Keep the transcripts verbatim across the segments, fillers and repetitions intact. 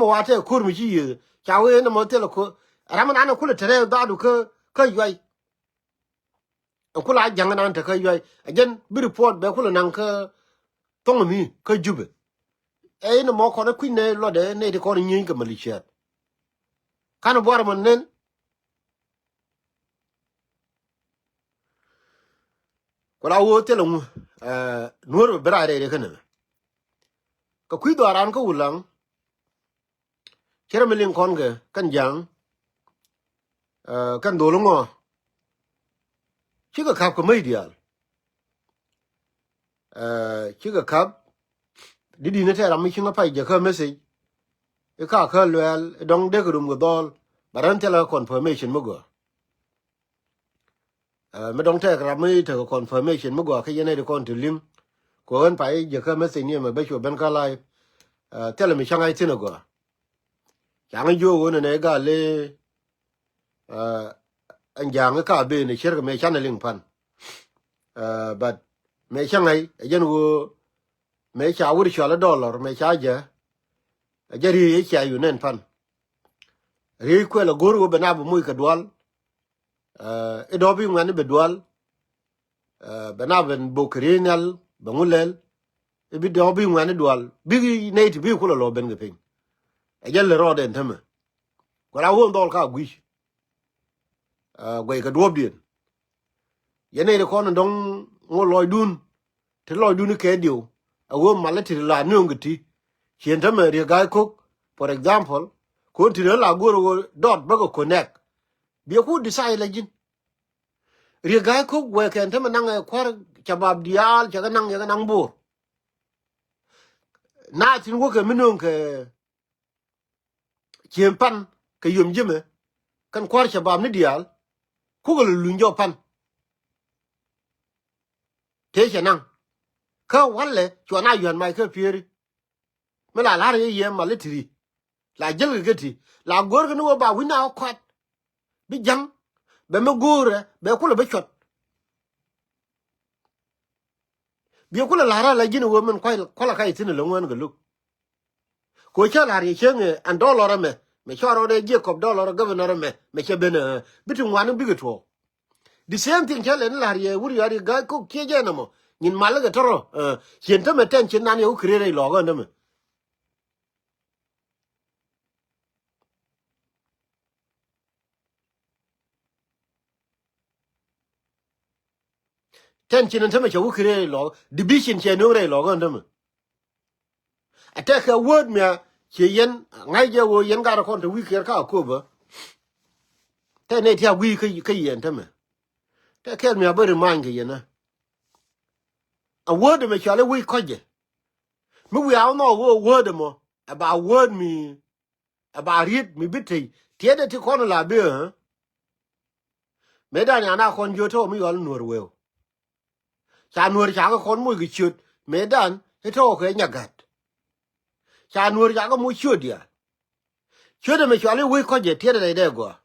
mɔ wa tɛ ko̱r mi ci yiëë ca wee ni mɔ thilɛ ko̱r. Ram mi nan kulɛ tɛrɛ dhaadu kä kä yuay. Ɛn kula ja̱ŋ nan te kä yuay ɛ jɛn bi report bɛ kulɛ naŋ kä thoŋ mi kä Jubɛ. Ɛ in mɔ kɔn ɛ kui̱n nɛ lɔtdɛ nɛ ti kɔn nyieny kɛ maliciat. Kan buar mɔ nen. Kula woo thilɛ ŋu nuɔr bɛ bɛ ray rɛy rɛ kä nɛ. Kɛ kui̱ dhɔaran kä Wulaŋ. Cɛ rɛ mi liŋ kɔn kɛ kɛn ja̱a̱ŋ. Kɛn dhol ŋɔ cikɛ ka̱p kɛ mäc diaal. Cikɛ ka̱p di di̱n tɛ ram mi ci ŋä pay jɛ kä message. I̱ ka kä luɛɛl i̱ dɔ̱ŋ dee kɛ rum kɛ dhɔl. Ba rɛn thilɛ confirmation mi gɔaa. Mi dɔ̱ŋ tɛk ram mi tekɛ confirmation mi gɔaa kä yɛn ɛ di kɔn ti liŋ. Kɛ ɣän pay jɛ kä message ni ɛmɛ bä cuɔ ben kä live. Thilɛ mi cäŋ a ithin ɛ gɔaa. Caŋ jiök ɣöö nɛnɛ gal i̱ ɛn ja̱a̱ŋ i̱ ka ben i̱ cierkɛ mëë canɛ liŋ pan. But mëë cä ŋäc ɛ jɛn ɣöö mëë ca wut cɔal i̱ dollar mëë ca jɛ. Ɛ jɛ riey i̱ cia yun nɛn pan. Riey kuɛl ɛ go̱r ɣöö bɛ na bi moc kɛ dual. I̱ dɔ̱p i̱ ŋuɛ̈ni bɛ dual. Bɛ na ben bok kɛ riey nhial bɛ ŋu lɛl. I̱ bi dɔ̱p i̱ ŋuɛ̈ni dual bik nɛy ti bi kulɛ lɔ ben kɛ piny. Ɛ jɛn lɛ rɔɔdɛ ɛn tämɛ. Kuɛ la wä dhɔl ka gui̱c. Guɛy kɛ duɔ̱ɔ̱pdiɛn. Yɛn nɛy ti kɔn in dɔ̱ŋ ŋot lɔcdun. Ti lɔcdun ikɛ diw a ɣöö mal i̱ ti la nööŋ kɛ ti. Cien tämɛ Riek Gai Kok, for example, ko̱n ti la go̱r ɣöö dɔt bäkɛ connect. Biɛ ku decide la ji̱n. Riek Gai Kok wee kɛn tämɛ naŋ ɛ kua̱r cabab diaal cɛ kɛ naŋ yɛ kɛ naŋ bo̱o̱r. Na thi̱n wäkɛ mi nööŋ kɛ ciem pan kɛ yom ji̱mɛ kɛn kua̱r cabab ni diaal. Kukɛ lɛ luny jɔk pan. Tëë cɛ naŋ kä walɛ cua na yuan mac kä pieri. Mi la la̱r yɛ yɛ mal i̱ ti ri la jäl kɛ kä ti la go̱r kɛ ni wä ba wi̱na wä kuat. Bi ja̱ŋ bɛ mi go̱o̱rɛ bɛ kulɛ bi cuɔt. Biɛ kulɛ la̱r ala ji̱n wä min kual kual a kac thi̱n ala ŋuän kɛ luk. Ko cä la̱r yɛ cieŋ ɛn dollar ɛmɛ mɛ cua rɔɔdɛ jiɛ kɔp dollar governor ɛmɛ mɛ cɛ ben ɛ bi ti ŋuan bikɛ tuɔɔk. The same thing cä lɛ ni la̱r yɛ wur yɔa ri ga̱a̱c kok ciec ɛn ɛmɔ nyin mal kɛ tɔrɔ. Cien tämɛ tɛn cien nan yɛ wä kɛ rɛy lɔɔk ɛn tämɛ. Tɛn cin ɛn tämɛ cɛ wä kɛ rɛy lɔɔk division cɛ nööŋ rɛy lɔɔk ɛn tämɛ. Ɛ tɛkɛ word mia ciɛ yɛn ŋa̱c jɛ ɣöö yɛn gat kɔn te wi̱i̱ kiɛɛr ka Akobo. Tɛ nɛy ti a gui̱i̱ kä yɛn tämɛ. Tɛ kɛl mia bä remind kɛ yɛn ɛ. A word mɛ cɔal i̱ wec kɔcɛ. Mi wiaa wä nhɔk ɣöö word ɛmɔ ɛ ba word mi ɛ ba riet mi bi tey tiɛtdɛ ti kɔn la bi ɛ. Mëëdan yan a kɔn jiöt tɔ̱ mi yɔl nuɔr weu. Ca nuɔr ca kɛ kɔn moc kɛ ciöt mëëdan i̱ tɔ̱ kɛ nyagat. Ca nuɔr ca kɛ moc ciöt diaal. Ciöt ɛmɛ cɔal i̱ wec kɔcɛ tiɛtdɛ rɛydɛ gɔaa.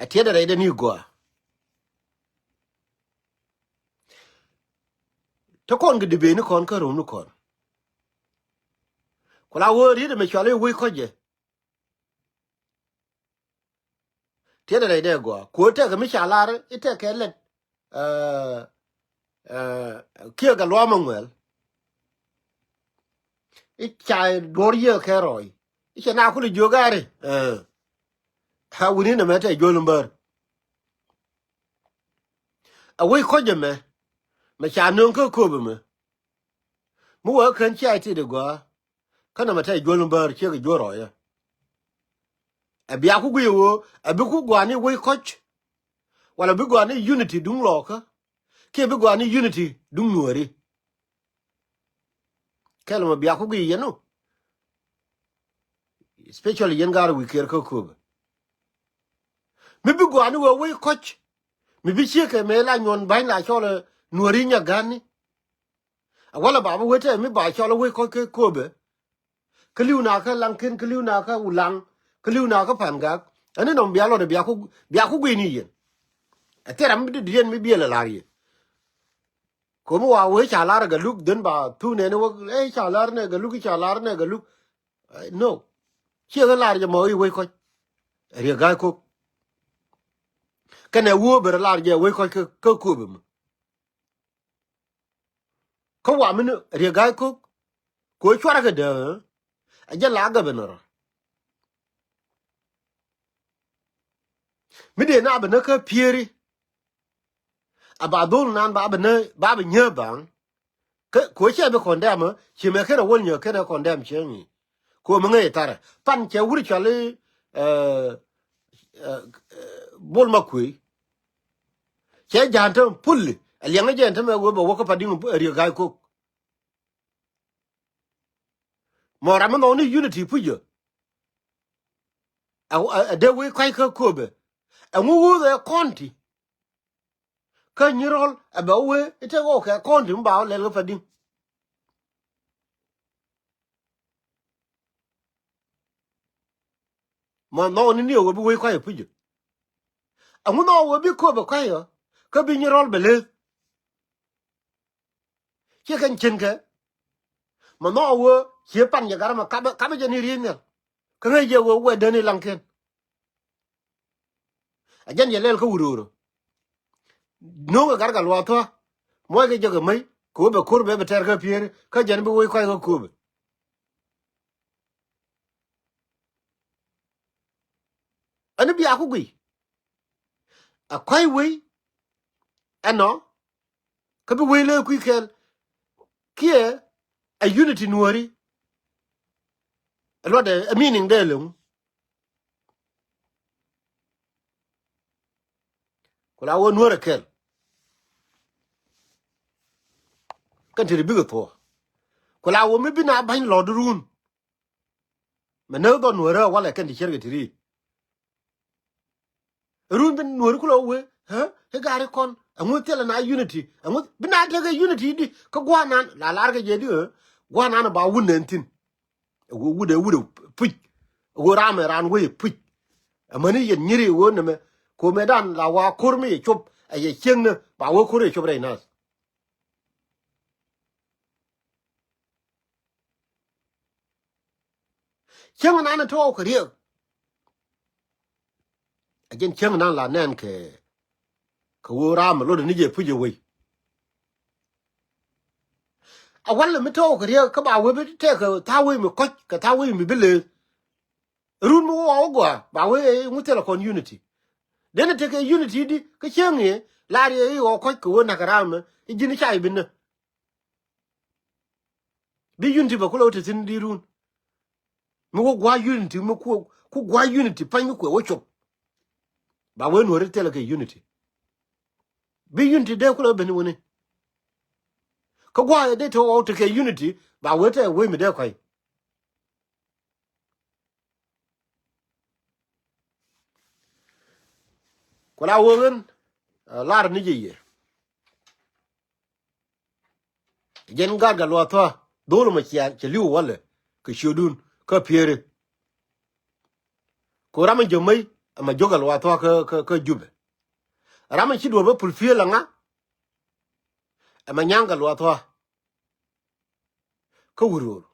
Ɛ tiɛtdɛ rɛydɛ ni gɔaa. Te kɔn kɛ debate ni kɔn kä rom ni kɔn. Ku la wee riet ɛmɛ cɔal i̱ wec kɔcɛ. Tiɛtdɛ rɛydɛ gɔaa ku tɛkɛ mi ca lar i̱ tɛkɛ lɛt. Kiɛ kɛ luaam aŋuɛl i̱ ca duɔ̱ɔ̱r yiëë kɛ rɔɔy i̱ cɛ na kul i̱ jiök gari. A wuni nɛ mɛ tɛ juɔl mbär. A wec kɔc ɛmɛ mɛ ca nöŋ kä kööp ɛmɛ. Mi wee kän cia i̱ tit i̱ gɔaa. Kä nɔmɔ tɛ juɔl ni bäär ciek i̱ juɔl rɔɔyä. Ɛ bia ku guiy ɣöö ɛ bi ku gua̱a̱ni wec kɔc. Wala bi gua̱a̱ni unity duŋ lɔɔkä kiɛ bi gua̱a̱ni unity duŋ nuääri. Kɛl mɔ bia ku guiy yɛn nu. Especially yɛn gaar wi̱i̱ kiɛɛr kä kööbä. Mi bi gua̱a̱ni wee wec kɔc mi bi ciek kɛ mëë la nyuɔn ba̱ny la cɔl ɛ nuääri nya̱gani. A wala ba bi wee tɛ mi ba cɔl ɛ wec kɔc kä kööbä. Kä li̱w na kä Laŋken kä li̱w na kä Wulaŋ kä li̱w na kä Pangak. Ɛn ni nɔm bia lɔt bia ku bia ku gui̱ni yɛn. Ɛ thil ram mi dee diɛn mi biɛl ɛ la̱r yɛn. Ko̱mi wa wee ca lar ɛ Galuk dhen ba thuk nɛni wä, ɛ, ca lar nɛ Galuk, ca lar nɛ Galuk. Ɛ, no. Ciɛ kä lar jɛ mɔ i̱ wec kɔc. Riek Ga̱a̱c Kok. Kɛnɛ wuɔ ber lar jɛ wec kɔc kä, kä Kööbɛ mɔ. Kä wa min Riek Ga̱a̱c Kok. Kɛ ɣöö cuarɛ kɛ dee, ɛ jɛ la governor. Mi dee na bi nä kä Pieri. A ba dhol nan ba bi nä, ba bi nyääk baŋ. Kä, kɛ ɣöö cɛ bi condemn, ci mɛ kenɛ wäl nyääk kenɛ condemn cieŋ i̱. Kɛ ɣöö mi ŋäc i̱ tharɛ. Pan cɛ wur cɔal i̱, eh, eh, eh, Bol Makuei. Cɛ ja̱a̱n te pulli. A liɛŋä jɛ ɛn te mɛ wee bɛ wä kä Padiŋ, eh, Riek Ga̱a̱c Kok. Mɔ ram mi nhɔkni unity pucä. Ɛ, ɛ, ɛ dee wec kɔc kä Kööbɛ. Ɛŋu wuth ɛ county. Kä Nyirol ɛ bɛ wee i̱ te ɣɔw kɛ county mi ba wä lɛl kä Padiŋ. Mɔ nhɔkni ni ɛ wee bi wec kɔc ɛ pucä. Ɛŋu nhɔk wee bi Kööbɛ kɔc ɛ kä bi Nyirol bɛ leth. Ciɛ kɛn cieŋ kɛ. Ma nhɔk a wee, ciɛ pan jɛ gat ma kapɛ, kapɛ jɛ ni riey nhial. Kä ŋäc jɛ wee wee däni laŋkiɛn. A jɛn jɛ lɛl kä wut ro̱o̱r. No̱o̱ŋ kɛ gat Gatluak Thua̱a̱. Muɔckɛ jɛ kɛ mäc, kɛ wee bɛ ko̱r bɛ bɛ tɛr kä Pieri, kä jɛn bi wec kɔc kä Kööbɛ. Ɛn bia ku guiy. A kɔc wei ɛnɔ kä bi wei lɛ kui̱ kɛl kiɛ a unity Nuɔ̱ri. Ɛ luɔtdɛ ɛ meaning dɛ leŋ. Ku la wä Nuɔ̱r ɛ kɛl. Kɛn ti ri bikɛ thuɔ̱ɔ̱. Ku la wä mi bi na ba̱ny lɔ̱ɔ̱t run. Mɛ näk dhɔn Nuɔ̱rä walɛ kɛn ti cierkɛ ti ri. Run bi Nuɔ̱ri kulɛ wee, ɛ, i̱ gaari kɔn ɛŋu thilɛ na unity, ɛŋu bi na tekɛ unity di kä gua̱a̱r nan la lar kɛ jɛ di, ɛ, gua̱a̱r nan ba wun nɛn thi̱n. Ɛ wee wut ɛ wut ɛ puc. Ɛ wee ram ɛ ran wee puc. Ɛ mäni yɛn nyiri ɛ wee nɛmɛ. Ko̱mɛ dan la wa ko̱r mi yɛ cop ɛ yɛ cieŋnä ba wee ko̱r yɛ cop rɛy nath. Cäŋ nan tɔɔk kɛ riɛk. A jɛn cäŋ nan la nɛn kɛ, kɛ wee ram mi lot ni jɛ puc jɛ wei. A walɛ mi tɔɔk kɛ riɛk kä ba wee bi tɛk kɛ tha̱a̱ŋ wei mi kɔc kɛ tha̱a̱ŋ wei mi bi leeth. Run mi wä wä gɔaa ba wee ŋu thilɛ kɔn unity. Denɛ tekɛ unity di kä cäŋ i̱ lar yɛ i̱ wä kɔc kɛ wee nak ram mi i̱ ji̱n i̱ ca i̱ bi nä. Bi unity bɛ kulɛ wä te thi̱n di run. Mi wä gua̱a̱ unity mi ku, ku gua̱a̱ unity pa̱ny mi kuɛ wä cop. Ba wee Nuɔ̱ri thilɛ kɛ unity. Bi unity dee kulɛ wä ben wä ni. Kä gua̱a̱ dee te wä wä te kɛ unity ba wee te wee mi dee kɔ̱a̱c. Ku la wä ɣän, ɛ, lar ni jɛ yɛ. Jɛn gat Gatluak Thua̱a̱ dhol mɛ cia cɛ li̱w walɛ kɛ ciötdun kä Pieri. Ku ram in jɛ mäc ɛmɛ jiök Gatluak Thua̱a̱ kä, kä, kä Jubɛ. Ram in ci duɔ̱ɔ̱p bä pul piëël aŋa ɛmɛ nyaŋ Gatluak Thua̱a̱. Kä wut ro̱o̱r.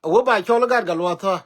A wee ba cɔl i̱ gat Gatluak Thua̱a̱.